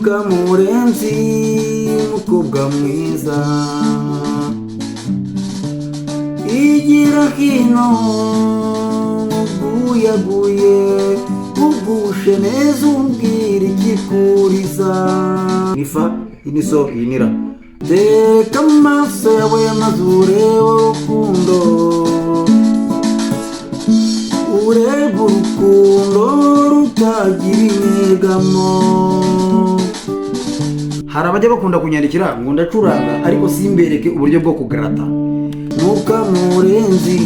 Mukamurenzi, mukobwa mwiza, igira hino uguyaguye, ugushe neza, umbwira ikikuriza. Ni fa, iyi ni so, iyi ni ra. Teka amaso yawe maze urebe urukundo, urebe urukundo rutagira inyegamo. Hari abajya bakunda kunyandikira ngo ndacuranga ariko simbereke uburyo bwo kugarata. Mukamurenzi,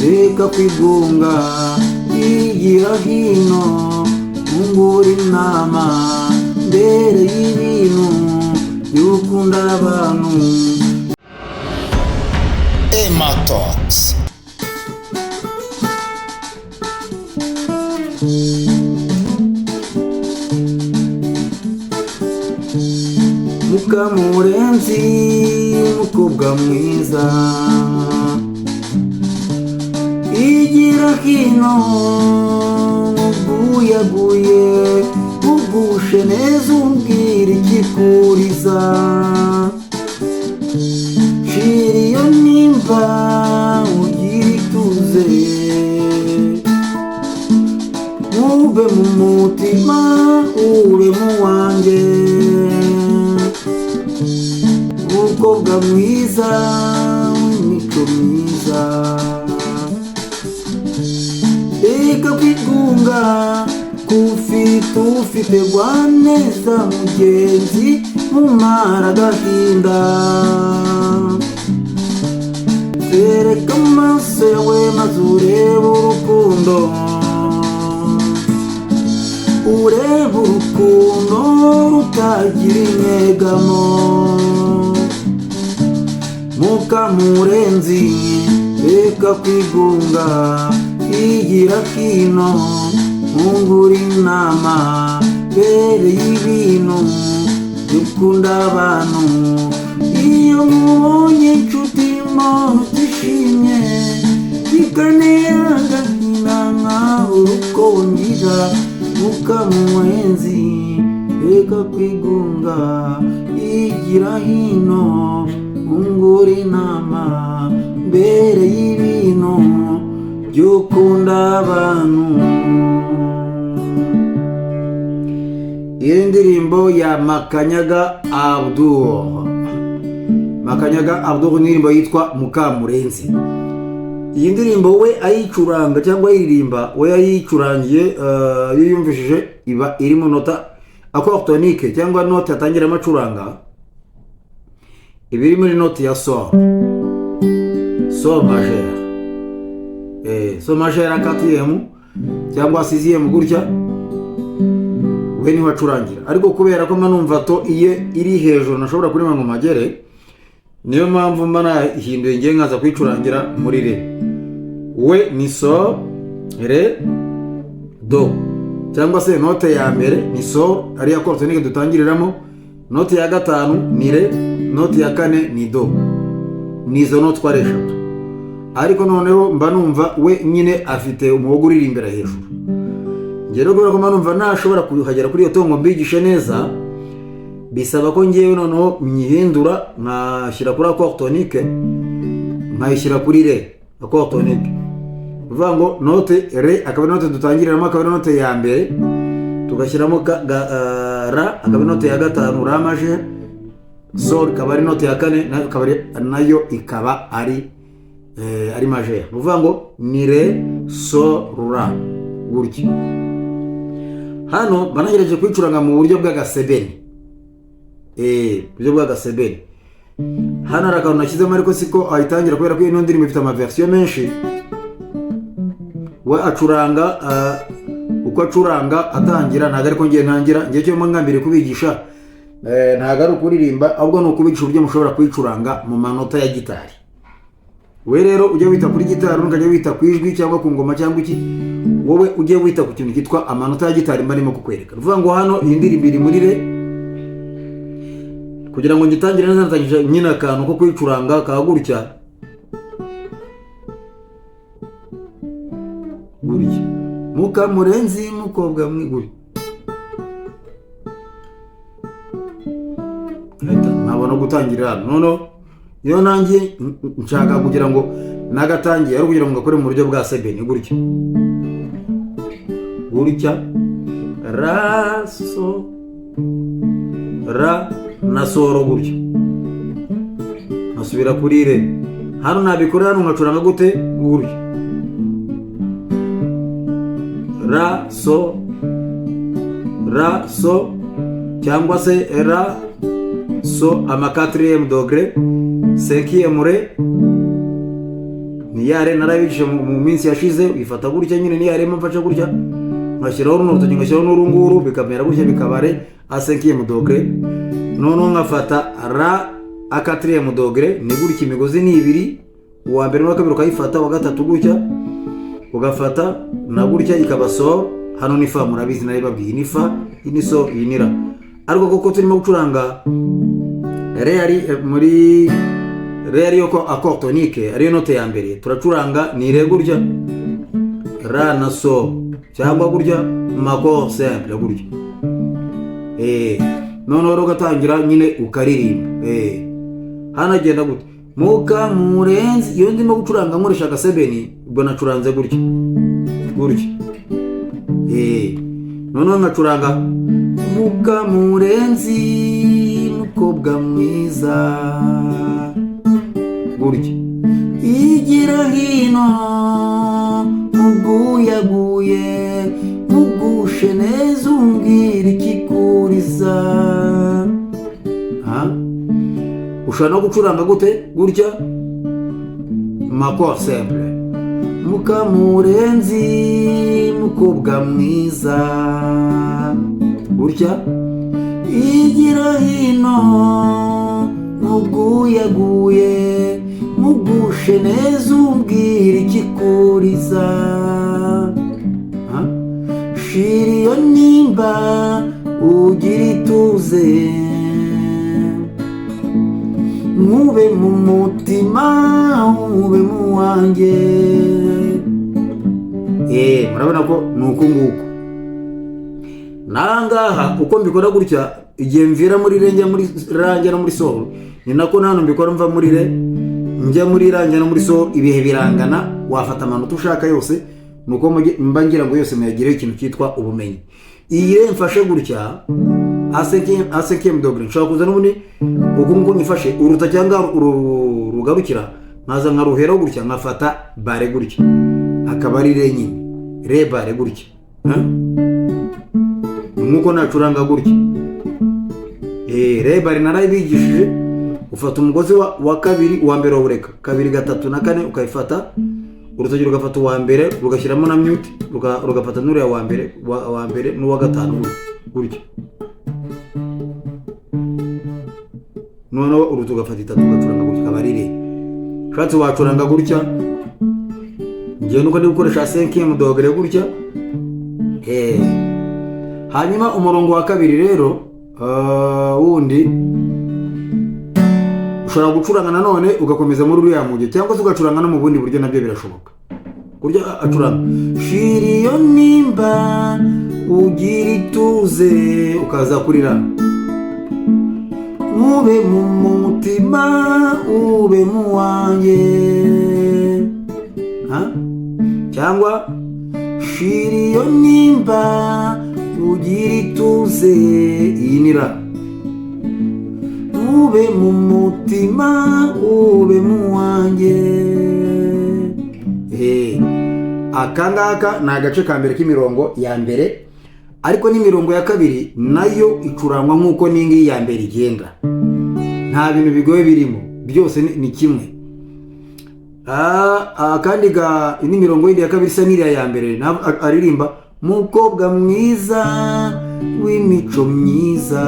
reka kwigunga, igira hino ungura inama mbere y'ibintu by'ukunda abantu. Emma Talks. Mukamurenzi, mukobwa mwiza, igira hino uguyaguye, ugushe neza, umbwira ikikuriza. Shira iyo nimba ugira ituze, ube mu mutima, ube mu wanjye, mukobwa mwiza w'imico myiza. Reka kwigunga kufite ufite gwa neza mugenzi mumara agahinda. Tereka amaso yawe maze urebe urukundo, urebe urukundo rutagira inyegamo. Mukamurenzi, reka kwigunga, igira hino ungura inama mbere y'ibintu dukunda abantu. Iyo mubonye inshuti muntu utishimye, bikanera agahinda nkabura uko ngira. Mukamurenzi, reka kwigunga, igira hino ungura inama mbere y'ibintu by'ukunda abantu. Iyi ndirimbo ya Makanyaga Abdul, Makanyaga Abdul, indirimbo yitwa Mukamurenzi. Iyi ndirimbo we ayicuranga cyangwa ayiririmba, we yayicurangiye, iyo yumvishije iba iri mu nota accord tonique cyangwa note atangiramo acuranga, iba iri muri note ya sol, sol majeur, sol majeur ya quatrième cyangwa sixième gutya, we niho acurangira. Ariko kubera ko mba numva to iye iri hejuru ntashobora kuririmba ngo mpagere, niyo mpamvu mba nahinduye ngiye nkaza kuyicurangira muri re. We ni sol, re, do, cyangwa se note ya mbere ni sol, ariyo accord tonique dutangiriramo, note ya gatanu ni re, note ya kane ni do. Ni izo note uko ari eshatu. Ariko noneho mba numva we nyine afite umuhogo uririmbira hejuru. Njye rero kubera ko mba numva ntashobora kuhagera kuri iyo to ngo mbigishe neza, bisaba ko ngewe noneho nyihindura nkashyira kuri accord tonique, nkayishyira kuri re, accord tonique. Bivuga ngo note re akaba ari note dutangiriramo, akaba ari note ya mbere, tugashyiramo ra akaba ari note ya gatanu, ra majeur, sol ikaba ari note ya kane, nayo ikaba ari majeur. Ni ukuvuga ngo ni re, sol, ra gutya. Hano banagerageje kuyicuranga mu buryo bw'agasebeni, buryo bw'agasebeni. Hano hari akantu nashyizemo ariko siko ayitangira, kubera ko ino ndirimbo ifite amaversion menshi. We acuranga uko acuranga atangira, ntabwo ariko ngiye ntangira. Ngiye cyo ngambiriye kubigisha, ntabwo ari ukuririmba, ahubwo ni ukubigisha uburyo mushobora kuyicuranga mu manota ya gitari. We rero ujye wita kuri gitari, ntukajya wita ku ijwi cyangwa ku ngoma cyangwa iki. Wowe ujye wita ku kintu cyitwa amanota ya gitari mba ndimo kukwereka. Ni ukuvuga ngo hano iyi ndirimbo iri muri re. Kugira ngo ngitangire neza, natangije nyine akantu ko kuyicuranga ka gutya gutya: Mukamurenzi, mukobwa mwiguri. gutangirira hano. Noneho iyo nangiye nshaka kugira ngo nagatangiye ari kugira ngo ngakore mu buryo bwa sebeni, gutya gutya, ra, so, ra na sol gutya, nkasubira kuri re. Hano nabikora, hano nkacuranga gute? Gutya, ra, so, ra, so, cyangwa se ra, so, ama quatrième degré, cinquième ré. Ni ya ré narabigishije mu minsi yashize. Uyifata gutya nyine, ni ya ré mfashe gutya, ngashyiraho runo rutoki, ngashyiraho n'uru nguru, bikamera gutya, bikaba ré à cinquième degré. Noneho nkafata ra à quatrième degré, ni gutya, imigozi ni ibiri, uwa mbere n'uwa kabiri ukayifata, uwa gatatu gutya ugafata na gutya, ikaba sol. Hano ni fa, murabizi, naribabwiye, ni fa, iyi ni so, iyi ni ra. Ariko kuko turimo gucuranga ré, ari muri ré, ariyo ko accord tonique, ariyo note ya mbere turacuranga, ni ré gutya, ra na so, cyangwa gutya ma accord simple gutya. Noneho rero ugatangira nyine ukaririmba. Hano agenda gutya: Mukamurenzi. Iyo ndimo gucuranga nkoresha agasebeni, ubwo nacuranze gutya gutya. Noneho nkacuranga: Mukamurenzi, mukobwa mwiza, gutya, igira hino muguyaguye, mugushe neza, umbwira ikikuriza. Ha? Ushobora no gucuranga gute? Gutya, ma accord simple: Mukamurenzi, mukobwa mwiza, gutya, igira hino muguyaguye, mugushe neza, umbwira ikikuriza. Ha? Shira iyo nimba ugira ituze, nkube mu mutima, ube mu wanjye. Murabona ko ni uku nguku. Nangaha uko mbikora gutya, igihe mvira muri ré njya muri ra njya no muri sol, ni nako hano mbikora, mva muri ré njya muri ra njya no muri sol. Ibihe birangana, wafata amanota ushaka yose, nuko mba ngira ngo yose muyagireho ikintu cyitwa ubumenyi. Iyi ré mfashe gutya à cinquième degré, nshobora kuza n'ubundi uku nguku nyifashe uruta cyangwa rugarukira, nkaza nkaruheraho gutya, nkafata barré gutya, akaba ari ré nyine, ré barré gutya. Huh? Nk'uko nacuranga gutya. Ré barré narayibigishije: ufata umugozi wa kabiri, uwa mbere wawureka, kabiri, gatatu na kane ukayifata, urutoki rugafata uwa mbere, rugashyiramo na mute, rugafata n'uriya wa mbere, wa mbere n'uwa gatanu gutya. Noneho urutoki ugafata itatu, ugacuranga gutya, akaba ari ré. Ushatse wacuranga gutya. Ngewe nuko ndi gukoresha cinquième degré gutya. Hanyuma umurongo wa kabiri rero, wundi ushobora gucuranga nanone ugakomeza muri uriya mujyo, cyangwa se ugacuranga no mu bundi buryo, nabyo birashoboka. Kurya acuranga shira iyo nimba ugira ituze, ukaza kurira ube mu mutima, ube mu wanjye. Ha? Cyangwa shira iyo nimba ugira ituze, iyi ni ra, ube mu mutima, ube mu wanjye. Aka ngaka ni agace ka mbere k'imirongo ya mbere, ariko n'imirongo ya kabiri nayo icurangwa nk'uko n'ingiyi ya mbere igenda. Nta bintu bigoye birimo, byose ni kimwe. Akandi ga indi mirongo yindi ya kabiri isa n'iriya ya mbere, aririmba mukobwa mwiza w'imico myiza,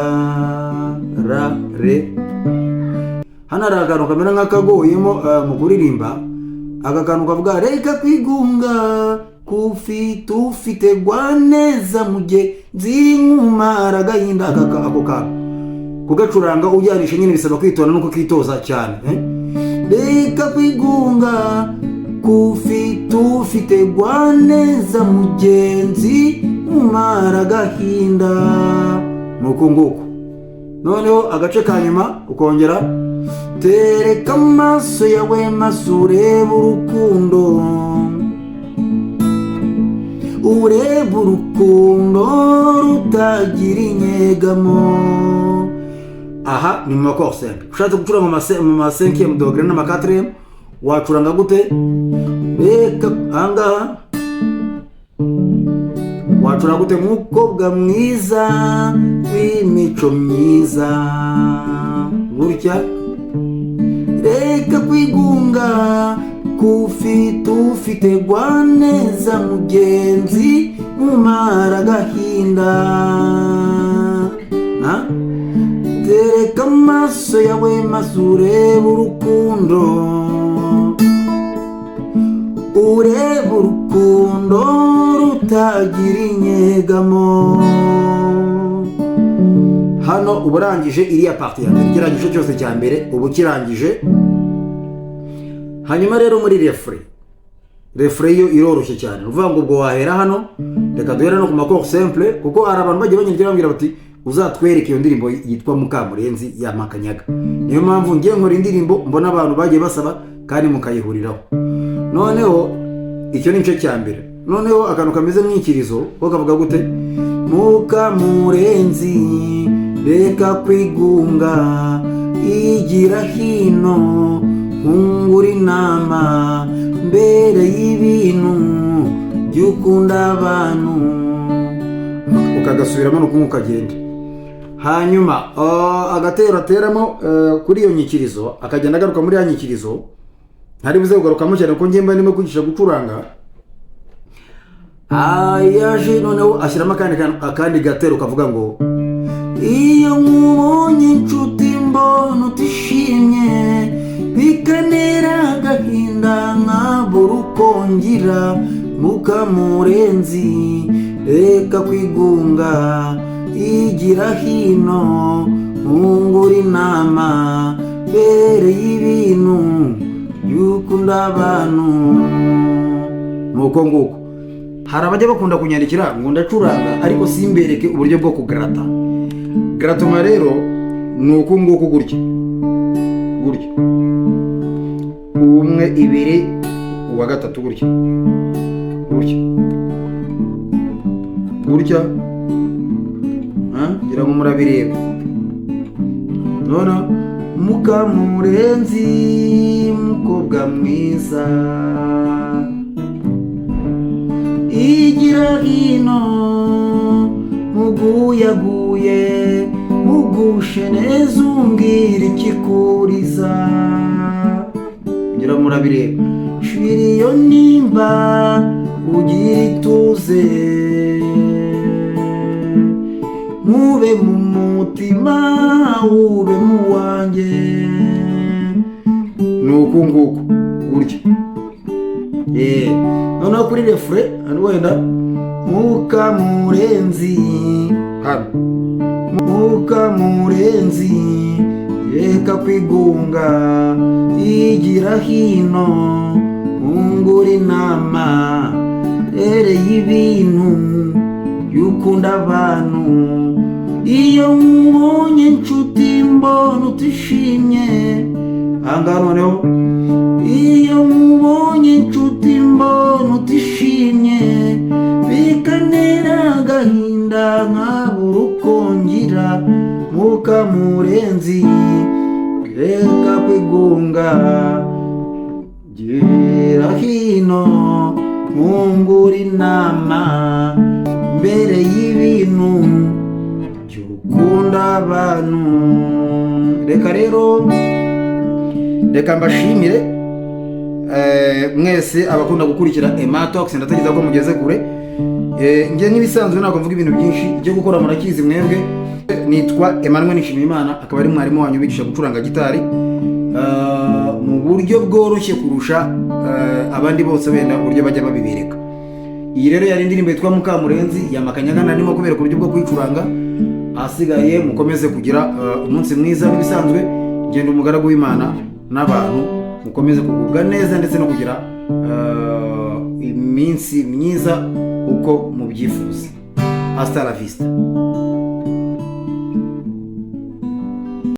ra, re. Hano hari akantu kamera nk'akagoyemo mu kuririmba aka kantu kavuga: reka kwigunga kufite ufite gwa neza mugenzi nkumara agahinda. Ako kantu kugacuranga ujyanisha nyine bisaba kwitonda no kukitoza cyane, eh? Reka kwigunga kufite ufite gwa neza mugenzi nkumara agahinda, ni uku nguku. Noneho agace ka nyuma ukongera: tereka amaso yawe maze urebe urukundo, urebe urukundo rutagira inyegamo. Aha ni mu ma accord simple. Ushatse gucuranga mu ma cinquième degré n'ama quatrième, wacuranga gute? Reka ahangaha wacuranga gute? Mukobwa mwiza w'imico myiza, gutya. Reka kwigunga, kufite ufite gwa neza mugenzi mumara agahinda. Ha? Tereka amaso yawe maze urebe urukundo, urebe urukundo rutagira inyegamo. Hano uba urangije iriya partie ya mbere, kiriya gice cyose cya mbere uba ukirangije. Hanyuma rero muri refrain, refrain yo iroroshye cyane. Ni ukuvuga ngo ubwo wahera hano. Reka duhere no ku ma accord simple, kuko hari abantu bagiye banyandikira bambwira bati: "Uzatwereke iyo ndirimbo yitwa Mukamurenzi ya Makanyaga." Niyo mpamvu ngiye nkora indirimbo mbona abantu bagiye basaba kandi mukayihuriraho. Noneho icyo ni igice cya mbere. Noneho akantu kameze nk'ikirizo ko kavuga gute? Mukamurenzi, reka kwigunga, igira hino nkungura inama, mbere y'ibintu by'ukunda abantu. Ukagasubiramo nuko ukagenda. Hanyuma agatero ateramo kuri iyo nyikirizo, akagenda agaruka muri ya nyikirizo. Ntari buze kugarukamo cyane kuko njye mba ndimo kwigisha gucuranga. Yaje noneho ashyiramo akandi gatero kavuga ngo: iyo nkubonye inshuti mbona utishimye, bikanera agahinda nkabura uko ngira. Mukamurenzi, reka kwigunga, igira hino nkungura inama, mbere y'ibintu by'ukunda abantu. Nuko nguko. Hari abajya bakunda kunyandikira ngo ndacuranga ariko simbereke uburyo bwo kugarata. Grattement rero ni uku nguku, gutya gutya, umwe, ibiri, uwa gatatu, gutya gutya gutya. Ngira ngo murabireba. None Mukamurenzi, mukobwa mwiza, igira hino muguyaguye, mugushe neza, umbwira ikikuriza. Ngira murabireba. Shira iyo nimba ugira ituze, mube mu mutima ube mu wanjye. Ni uku nguku gutya. Noneho kuri refrain hano wenda: Mukamurenzi, hano, Mukamurenzi, reka kwigunga, igira hino ungura inama, ereye ibintu y'ukunda abantu. Iyo nkubonye inshuti mbona utishimye. Ahangaha noneho: iyo nkubonye inshuti mbona utishimye, bikantera agahinda nkabura uko ngira. Mukamurenzi, reka kwigunga, gira hino nkungura inama, mbere y'ibintu by'ukunda abantu. Reka rero, reka mbashimire mwese abakunda gukurikira Ematox. Ndatekereza ko mugeze kure. Njye nk'ibisanzwe ntabwo mvuga ibintu byinshi, ibyo gukora murakizi mwebwe. Nitwa Emmanuel Nshimiyimana, akaba ari mwarimu wanyu ubigisha gucuranga gitari mu buryo bworoshye kurusha abandi bose wenda uburyo bajya babibereka. Iyi rero yari indirimbo yitwa Mukamurenzi ya Makanyaga, narimo kubereka uburyo bwo kuyicuranga. Ahasigaye mukomeze kugira umunsi mwiza. Nk'ibisanzwe, genda umugaragu w'Imana n'abantu, mukomeze kugubwa neza ndetse no kugira iminsi myiza uko mubyifuza. Hasta la vista.